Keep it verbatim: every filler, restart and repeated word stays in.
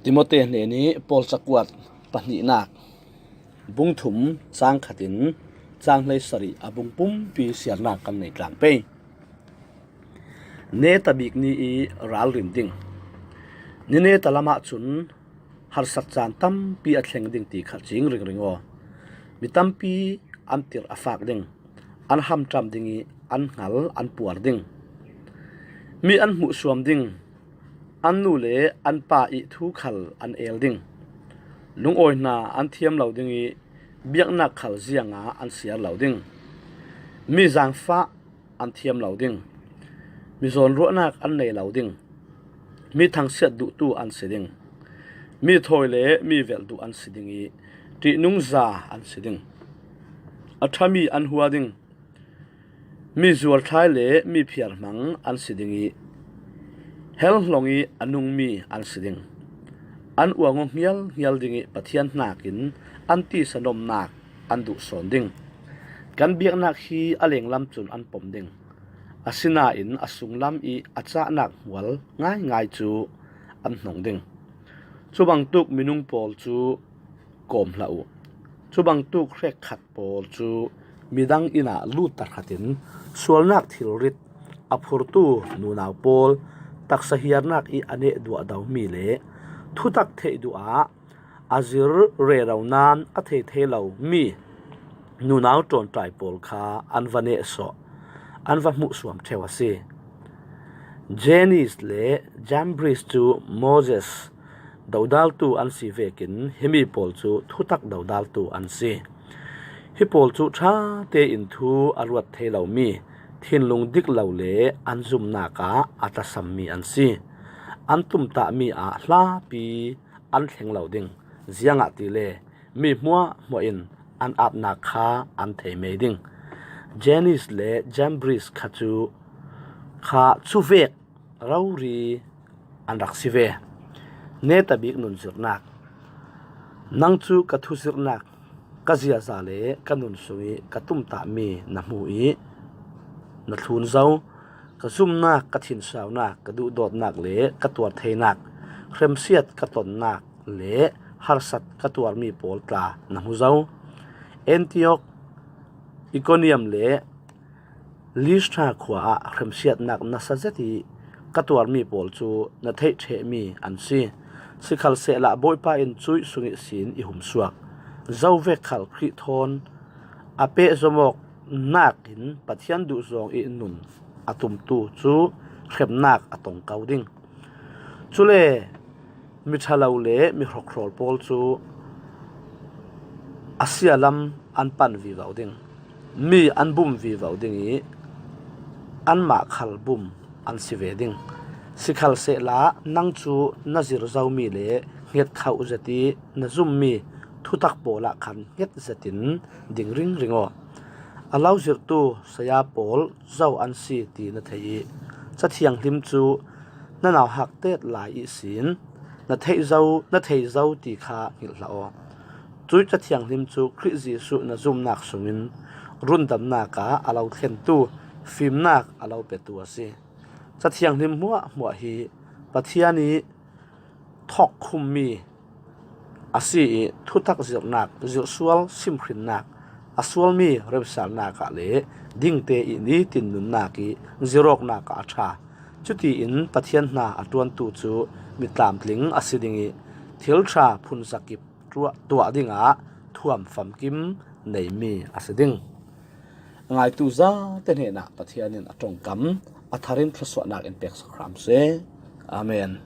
Timote hnenih Paul cakuat pahnihnak bung thum cang khatin cang hleisarih a bung pumpi siarnak kan nei tlang pei. Neta bik ni i ralrin ding. Ni neta lamah cun harsat caan tampi a thleng ding ti kha cing ringring aw. Mi tampi an tirh a fak ding, an hamṭam ding i an hngal an puar ding. Mi an hmuhsuam ding, an nu le an pa i thu khal an el ding. Lungawi hna an thiam lo ding i biaknak khal ziangah an siar lo ding. Mi zaangfah an thiam lo ding. Mi zawnruahnak an nei lo ding. Mi thangsiat duhtu an si ding. Mi thawi le mi velh duh an si ding i ṭihnungza an si ding. A ṭhami an hua ding. Mi zuarthlai le mi phiarhmang an si ding i hel hlong i a nungmi an si ding. An uang aw hnialhnial ding i Pathian hnakin an tisa nomnak an duh sawn ding. Kan biaknak hi a lenglam cun an pom ding. Asinain a sunglam i a cahnak hmual ngaingai cu an hnong ding. Cubangtuk minung pawl cu kawm hlah uh. Cubangtuk hrekkhat pawl cu midang inn ah lut tahratin sualnak thilrit a phurtu nunau pawl, taksa hiarnak i a neh duahdomi le thutak theih duh ah a zir rero nain a thei thei lomi nunau ṭawnṭai pawl kha an va nehsawh, an va hmuhsuam ṭheu a si. Jannes le Jambres cu Moses dodaltu an si vekin himi pawl cu thutak dodaltu an si. Hi pawl cu ṭha tein thu a ruat thei lomi, thinlung dik lo le an zumnak ah a tlasammi an si. An tumtahmi ah hlapi an thleng lo ding, ziangahtile mi hmuahhmuah in an atnak kha an thei mei ding. Jannes le Jambres kha cu kha cuvek rori an rak si ve. Neta bik nun zirhnak. Nang cu ka thuzirhnak, ka ziaza le ka nun sung i ka tumtahmi na hmu i na thlun zo. Ka zumnak, ka thinsaunak, ka duhdawtnak le ka tuar theinak, hremsiat ka tonnak le harsat ka tuarmi pawl tla na hmu zo. Antiok, Ikoniam le Listra khua ah hremsiatnak nasa zet i ka tuarmi pawl cu na theih ṭhehmi an si. Sikhalsehla Bawipa in cuih sung ihsin i humsuak. Zovek khal Khrih thawn a pehzom awk nakin Pathian duhzawng i nun a tumtu cu hremnak a tong ko ding. Cule miṭhalo le mi hrokhrawl pawl cu a sialam an pan vivo ding, mi an bum vivo ding i anmah khal bum an si ve ding. Sikhalsehla nang cu na zir zomi le hnget khauh zet i na zummi thutak pawl ah khan hnget zetin ding ringring aw. A lo zirhtu saya pawl zo an si ti na thei i Cathianghlim cu na nauhak tet lai ihsin na theih zo, na thei zo ti kha hngilh hlah aw. Cuih Cathianghlim cu Khrih Jesuh na zumnak sungin rundamnak ah a lo thlentu, fimnak a lo petu a si. Cathianghlim hmuahhmuah hi Pathian i thawkkhummi a si i thutak zirhnak, zirhsual simhrinnak, a sualmi remsalnak ah le dingte i nitin nunnak i zirawknak ah a ṭha. Cutiin Pathian hna a ṭuantu cu mi tlamtling a si ding i thil ṭha phunzakip tuah, tuah dingah thuam famkim neimi a si ding. A ngaitu zate hnenah Pathian in a ṭongkam a tharin thluasuahnak in peksak hram seh. Amen.